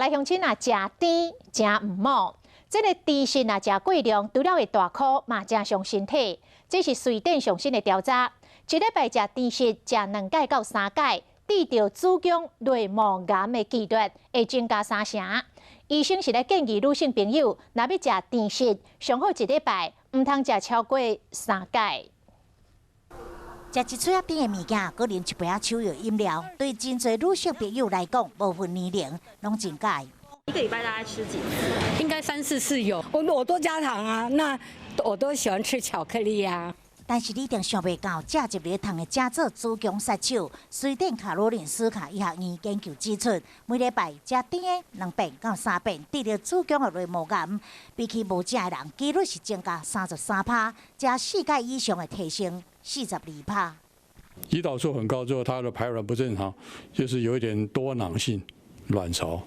來鄉親啊，食甜誠毋好，這个甜食若食過量，除了會大箍，嘛誠傷身體。這是瑞典上新的調查，一禮拜食甜食食兩擺到三擺，得著子宮內膜癌的幾率會增加三成。醫生是咧建議女性朋友，若欲食甜食，上好一禮拜毋通食超過三擺。食一喙仔甜的物件，閣啉一杯仔手搖飲料，對真濟女性朋友來講，無分年齡，攏真佮意。一個禮拜大概吃幾次？應該三四次有。我都加糖啊，那我都喜歡吃巧克力啊。但是你一定想袂到，食一粒糖會成做子宮殺手。瑞典卡羅林斯卡醫學院研究指出，每禮拜食甜的兩遍到三遍，得著子宮的內膜癌，比起無食的人，幾率是增加33%，食四擺以上會提升42%。胰島素很高之後，它的排卵不正常，就是有一點多囊性卵巢。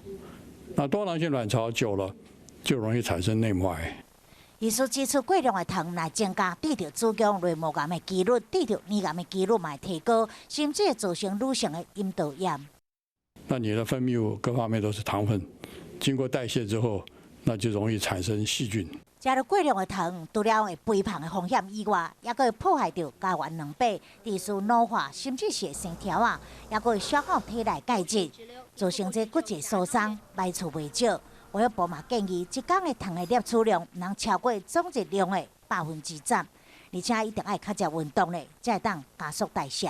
那多囊性卵巢久了，就容易產生內膜癌。醫師指出，過量的糖來增加得著子宮內膜癌的幾率，得著乳癌的幾率嘛會提高，甚至會造成女性的陰道炎。那你的分泌物各方面都是糖分，經過代謝之後，那就容易產生細菌。食著過量的糖，除了會肥胖的風險以外，抑閣會破壞著膠原蛋白，致使老化，甚至是會生柱仔，抑閣會消耗體內鈣質，造成這骨質疏鬆，壞處袂少。衛福部嘛建議，一工的糖的攝取量毋通超過總日量的10%，而且一定愛較濟運動咧，才會當加速代謝。